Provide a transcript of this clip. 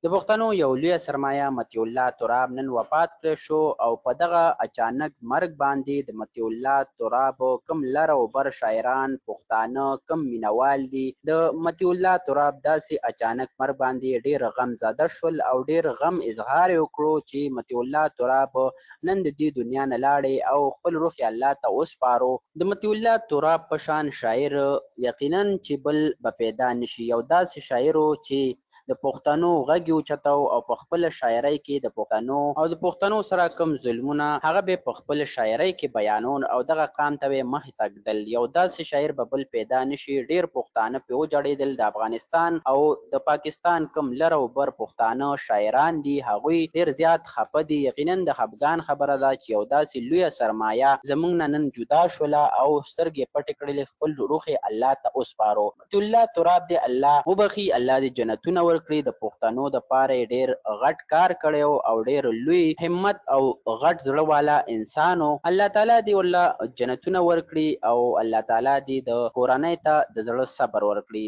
د پښتنو یو لویه سرمایه مطیع الله تراب نن وفات کړی شو او په دغه اچانک مرګ باندې د مطیع الله تراب کوم لر او بر شاعران، پښتانه، کوم مینوال دي، د مطیع الله تراب داسې اچانک مرګ باندې ډیر غم زده شول او ډیر غم اظهار یې وکړو چې مطیع الله تراب نن د دې دنیا نه لاړی او خپل روح یې الله ته وسپارو. د مطیع الله تراب په شان شاعر یقینا چې بل به پیدا نشي، یو داسې شاعر و چې د پښتنو غږ یې اوچتاو او په خپله شاعرۍ کې د پښتنو او د پښتنو سره کوم ظلمونه هغه به په خپله شاعرۍ کې بیانول او دغه قام ته به یې مخې ته ږدل. یو داسې شاعر به بل پیدا نه شي. ډېر پښتانه پرې وژړېدل. د افغانستان او د پاکستان کوم لر او بر پښتانه شاعران دي هغوی ډېر زیات خپه دي. یقینا د خپګان خبره ده چې یو داسې لویه سرمایه زموږ نه نن جدا شوله او سترګې یې پټې کړلې، خپل روح یې الله ته وسپارو. مطیع الله تراب دې الله وبخښي، الله دې جنتونه ورکړي. د پښتنو د پاره یې ډېر غټ کار کړی او ډېر لوی همت او غټ زړه والا انسان و. الله تعالی دې ورله جنتونه ورکړي او الله تعالی دې د کورنۍ ته د زړه صبر ورکړي.